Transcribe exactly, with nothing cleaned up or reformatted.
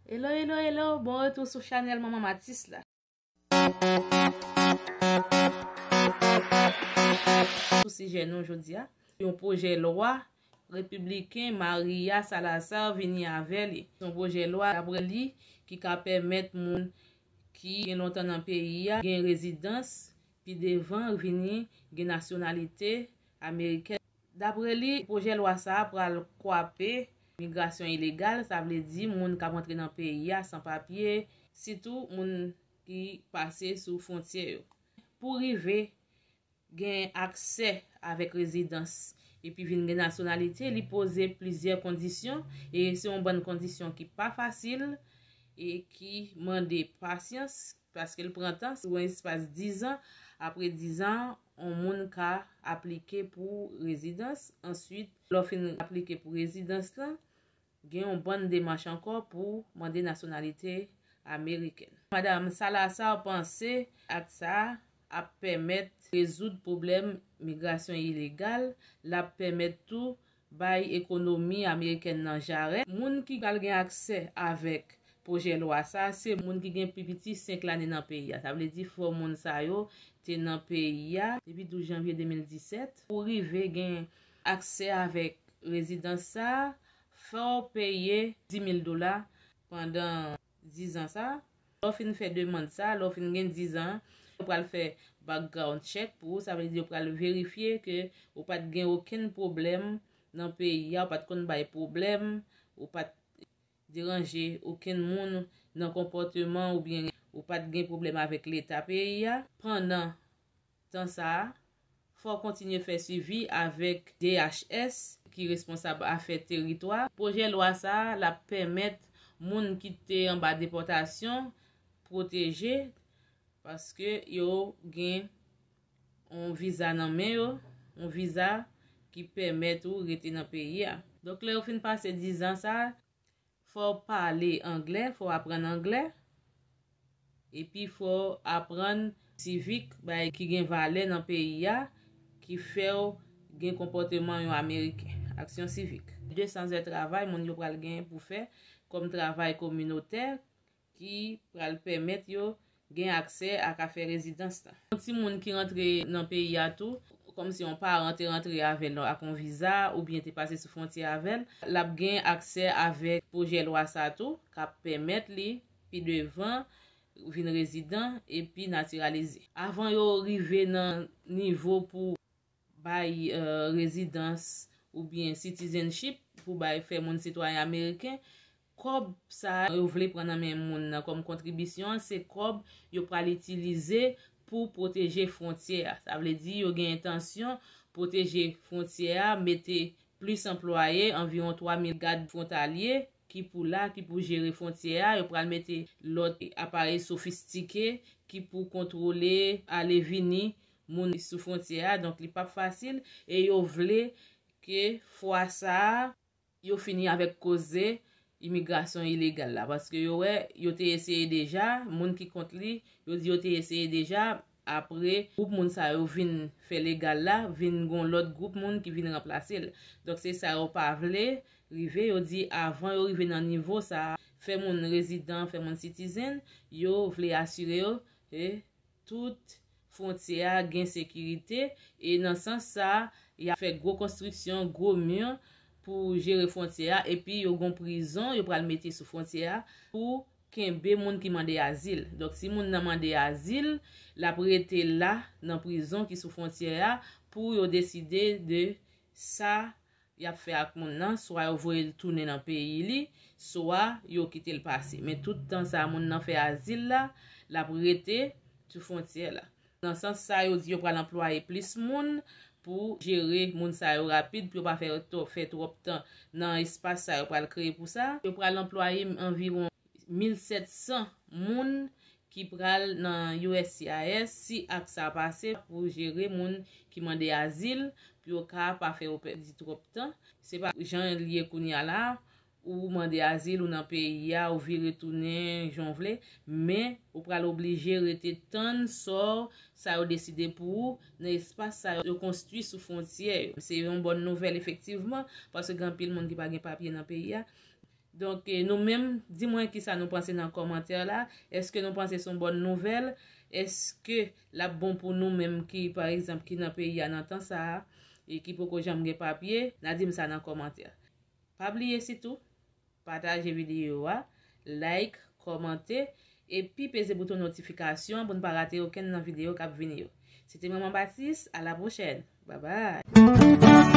Hello, hello, hello, bon retou sou chanèl Manman Matis la. Sou sijè nou jodi a, yon pwojè lwa repibliken Maria Salazar vini avè li. Se yon pwojè lwa, daprè li, ki ka pèmèt moun ki gen lontan nan peyi a gen rezidans, pi devan vini gen nasyonalite amerikèn. Daprè li, pwojè lwa sa a pral kwape migrasyon ilegal, sa vle di moun k ap antre nan peyi a san papye, sitou moun ki pase sou fwontyè yo. Pou rive gen aksè avèk rezidans epi vin gen nasyonalite, li poze plizyè kondisyon, e se yon bann kondisyon ki pa fasil e ki mande pasyans, paske l pran tan, sou yon espas dizan. Apre dizan, yon moun ka aplike pou rezidans. Answit, lè w fin aplike pou rezidans lan, gen yon bann demach ankò pou mande nasyonalite amerikèn. Madam Salazar panse ak sa a ap pèmèt rezoud pwoblèm migrasyon ilegal, l ap pèmèt tou bay ekonomi amerikèn nan jarèt. Moun ki pral gen aksè avèk pwojè lwa sa a, se moun ki gen pi piti senk lane nan peyi a. Sa vle di fò moun sa yo te nan peyi a depi douz janvye de mil disèt. Pou rive gen aksè avèk rezidans sa a, fò w peye dis mil dola pandan dizan sa a. Lè w fin fè demann sa a, lè w fin gen dizan, yo pral fè background check pou ou, sa vle di yo pral verifye ke ou pa t gen okenn pwoblèm nan peyi a, ou pa t konn bay pwoblèm, ou pa t deranje okenn moun nan konpòteman oubyen ou pa t gen pwoblèm avèk leta peyi a. Pandan tan sa a, fò w kontinye fè swivi avèk D H S ki responsab afè teritwa. Pwojè lwa sa a, l ap pèmèt moun ki te anba depòtasyon pwoteje paske yo gen yon viza nan men yo, yon viza ki pèmèt ou rete nan peyi a. Donk, lè yo fin pase dizan sa a, fò w pale anglè, fò w aprann anglè, epi fò w aprann sivik, bagay ki gen valè nan peyi a, ki fè w gen konpòteman yon Ameriken, aksyon sivik. De san zè travay moun yo pral gen pou fè kòm travay kominotè ki pral pèmèt yo gen aksè ak afè rezidans lan. Yon timoun ki rantre nan peyi a tou, kòmsi yon paran te rantre avè l ak yon viza oubyen te pase sou fwontyè avè l, l ap gen aksè avèk pwojè lwa sa tou, k ap pèmèt li pi devan vin rezidan epi natiralize. Avan yo rive nan nivo pou bay, eh, rezidans oubyen citizenship, pou bay, fè moun sitwayen ameriken, kòb sa yo vle pran nan men moun nan kòm kontribisyon an, se kòb yo pral itilize pou pwoteje fwontyè a. Sa vle di yo gen entansyon pwoteje fwontyè a, mete plis anplwaye, anviwon twa mil gad fwontalye ki pou la, ki pou jere fwontyè a. Yo pral mete lòt aparèy sofistike ki pou kontwole ale vini moun sou fwontyè a. Donk, li p ap fasil e yo vle ke fwa sa a, yo fini avèk koze imigrasyon ilegal la, paske yo wè, yo te eseye deja, moun ki kont li, yo di yo te eseye deja, apre gwoup moun sa yo vin fè legal la, vin gon lòt gwoup moun ki vin ranplase l. Donk, se sa yo pa vle rive, yo di avan yo rive nan nivo sa a, fè moun rezidan, fè moun citizen, yo vle asire yo, e tout fwontyè a gen sekirite, e nan sans sa a, y ap fè gwo konstriksyon, gwo mi pou jere fwontyè a, epi yo gon prizon yo pral mete sou fwontyè a pou kenbe moun ki mande azil. Donk, si moun nan mande azil, l ap rete la nan prizon ki sou fwontyè a pou yo deside de sa y ap fè ak moun nan, swa yo voye l tounen nan peyi li, swa yo kite l pase. Men tout tan sa a moun nan fè azil la, l ap rete sou fwontyè la. Nan sans sa, yo di yo pral anplwaye plis moun pou jere moun sa yo rapid, pou yo pa fè twò-, fè twòp tan nan espas sa yo pral kreye pou sa. Yo pral anplwaye anviwon mil sèt san moun ki pral nan U S C I S, si ak sa pase, pou jere moun ki mande azil, pou yo ka pa fè yo pèdi twòp tan. Se pa jan l ye kounye a la, ou mande azil, ou nan peyi a, ou vire tounen jan w vle, men ou pral oblije rete tann sò sa yo deside pou ou nan espas sa yo konstwi sou fwontyè yo. Se yon bòn nouvèl efektivman, paske gen anpil moun ki pa gen papye nan peyi a. Donk, eh, nou menm, di mwen kisa nou panse nan kòmantè la. Èske nou panse se yon bòn nouvèl? Èske l ap bon pou nou menm ki, pa egzanp, ki nan peyi a nan tan sa a, e ki poko janm gen papye? N a di m sa nan kòmantè. Pa bliye sitou, pataje videyo a, like, kòmante, epi peze bouton notifikasyon pou n pa rate okenn nan videyo k ap vini yo. Se te Manman Batis, a la pwochèn. Babay!